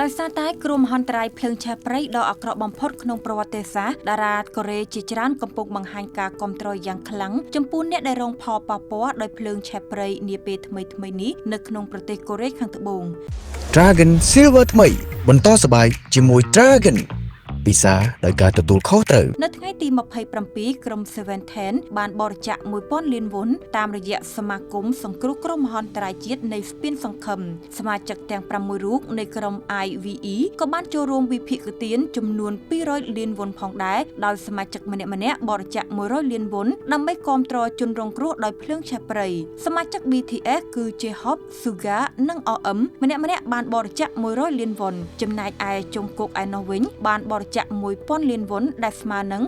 ដោយសារតែគ្រោះមហន្តរាយភ្លើងឆេះព្រៃដ៏អាក្រក់បំផុតក្នុងប្រវត្តិសាស្ត្រតារាកូរ៉េជាច្រើនកំពុងបង្ហាញការគាំទ្រយ៉ាងខ្លាំងចំពោះអ្នកដែលរងផលប៉ះពាល់ដោយភ្លើងឆេះព្រៃនាពេលថ្មីៗនេះនៅក្នុងប្រទេសកូរ៉េខាងត្បូង។ Dragon Silver ថ្មីបន្តសប្បាយជាមួយ Dragon ពិសាដោយការទទួលខុសត្រូវ។ នៅថ្ងៃទី27ក្រុម Seventeen បានបរិច្ចាគ1000លានវុនតាមរយៈសមាគមសង្គ្រោះគ្រោះមហន្តរាយជាតិនៃស្ពានសង្ឃឹមសមាជិកទាំង6រូបនៃក្រុម IVE ក៏បានចូលរួមវិភាគទានចំនួន200លានវុនផងដែរដោយសមាជិកម្នាក់ៗបរិច្ចាគ100លានវុនដើម្បីគាំទ្រជនរងគ្រោះដោយភ្លើងឆេះព្រៃសមាជិក BTS គឺ J-Hope, Suga និង RM ម្នាក់ៗបានបរិច្ចាគ100លានវុនចំណែកឯជុងគុកឯណោះវិញបានបរិច្ចាគ1000លានវុនដែលស្មើនឹង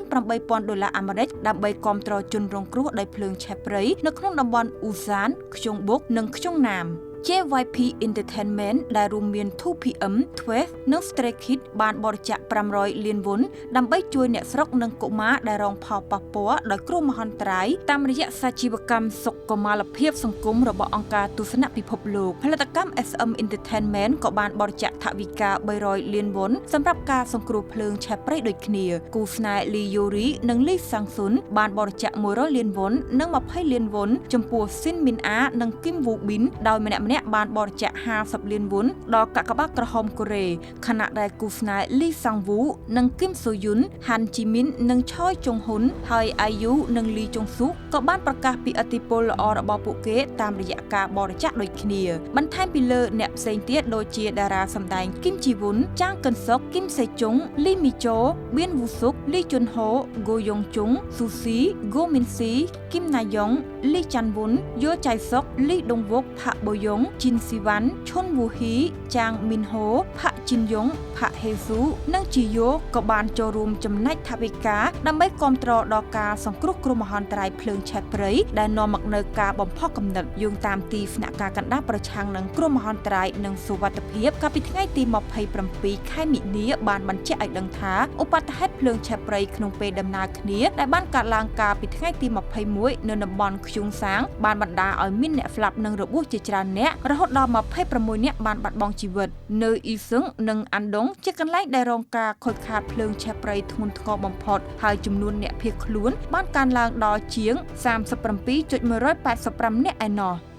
68,000ដុល្លារអាមេរិកដើម្បីគាំទ្រជនរងគ្រោះដោយភ្លើងឆេះព្រៃនៅក្នុងតំបន់អ៊ូសានខ្យុងបុកនិងខ្យុងណាម JYP Entertainment ដែលរួមមាន 2PM, Twist និង Stray Kids បានបរិច្ចាគ500លានវុនដើម្បីជួយអ្នកស្រុកនិងកុមារដែលរងផលប៉ះពាល់ដោយគ្រោះមហន្តរាយតាមរយៈសាជីវកម្មសុខុមាលភាពសង្គមរបស់អង្គការទស្សនពិភពលោកផលិតកម្ម SM Entertainment ក៏បានបរិច្ចាគថវិកា300លានវុនសម្រាប់ការសង្គ្រោះភ្លើងឆេះព្រៃដូចគ្នាគូស្នេហ៍លីយូរីនិងលីសាំងស៊ុនបានបរិច្ចាគ100លានវុននិង20លានវុនចំពោះស៊ីនមីនអានិងគីមវូប៊ីនដោយម្នាក់ៗបានបរិច្ចាគ50លានវុនដល់កាកបាទក្រហមកូរ៉េខណៈដែលគូស្នេហ៍លីសាំងវូនិងគីមសូយុនហាន់ជីមីននិងឆយចុងហ៊ុនហើយអាយូនិងលីចុងស៊ុកក៏បានប្រកាសពីឥទ្ធិពលល្អរបស់ពួកគេតាមរយៈការបរិច្ចាគដូចគ្នាបន្ថែមពីលើអ្នកផ្សេងទៀតដូចជាតារាសម្ដែងគីមជីវុនចាងកិនសុកគីមសេជុងលីមីជូបៀនវូស៊ុកលីជុនហូហ្គូយ៉ុងជុងស៊ូស៊ីហ្គូមីនស៊ីគីមណាយ៉ុងលីចាន់វុនយ៉ូចៃសុកលីដុងវុកផាក់បូយ៉ុងជីនស៊ីវ៉ាន់ឈុនវូហ៊ីចាងមីនហូផាក់ជីនយ៉ុងផាក់ហេស៊ូនិងជីយ៉ូក៏បានចូលរួមចំណែកថវិកាដើម្បីគាំទ្រដល់ការសង្គ្រោះគ្រោះមហន្តរាយភ្លើងឆេះព្រៃដែលនាំមកនូវការបំផុសគំនិតយោងតាមទីស្នាក់ការកណ្ដាលប្រឆាំងនឹងគ្រោះមហន្តរាយនិងសុវត្ថិភាពកាលពីថ្ងៃទី27ខែមិនិនាបានបញ្ជាក់ឲ្យដឹងថាឧបទ្ទហេតុភ្លើងឆេះព្រៃក្នុងពេលដំណើរគ្នាដែលបានកើតឡើងកាលពីថ្ងៃទី21នៅតំបន់ខ្យុងសាងបានបណ្ដាលឲ្យមានអ្នកស្លាប់និងរបួសជាច្រើនអ្នករហូតដល់26នាក់បានបាត់បង់ជីវិតនៅអ៊ីសឹងនិងអាន់ដុងជាកន្លែងដែលរងការខូចខាតភ្លើងឆេះព្រៃធ្ងន់ធ្ងរបំផុតហើយចំនួនអ្នកភៀសខ្លួនបានកើនឡើងដល់ជាង37.185នាក់ឯណោះ។